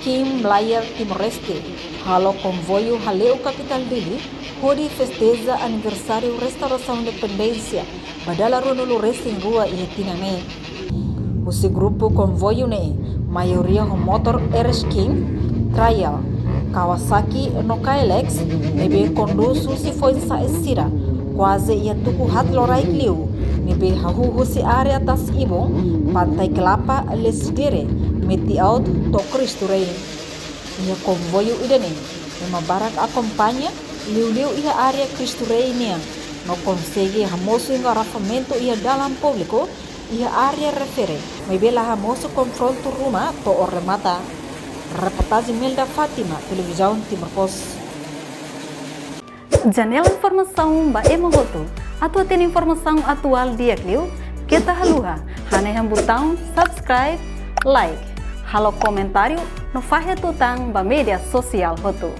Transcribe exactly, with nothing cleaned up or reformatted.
Kim Blair Timor-Leste halo konvoiu hale'u kapitál Dili hodi festeja aniversáriu restaurasaun independénsia ba dala ruanulu resin rua iha tinan ne'e. Husi grupu konvoiu ne'e, maioria ho motór R S King, Trial, Kawasaki no Kailex, ne'ebé kondús husi foin-sa'e sira, kuaze iha tuku haat loraik liu, ne'ebé hahú husi área Tasi Ibun, Pantai Kelapa, Lecidere, Meti-Aut to'o Cristo Rei. Iha konvoiu ida-ne'e, ema barak akompaña, liuliu iha área Cristo Rei nian, no konsege hamosu engarrafamentu iha dalan públiku, iha área refere, maibé la hamosu konfrontu ruma to'o remata. Reportajen Melda Fátima, Televizaun Timor Post. Janela informasaun ba ema hotu. Atu hatene informasaun atuál di'ak liu, keta haluha hanehan butaun subscribe, like, halo komentáriu no fahe tutan ba média sosiál hotu.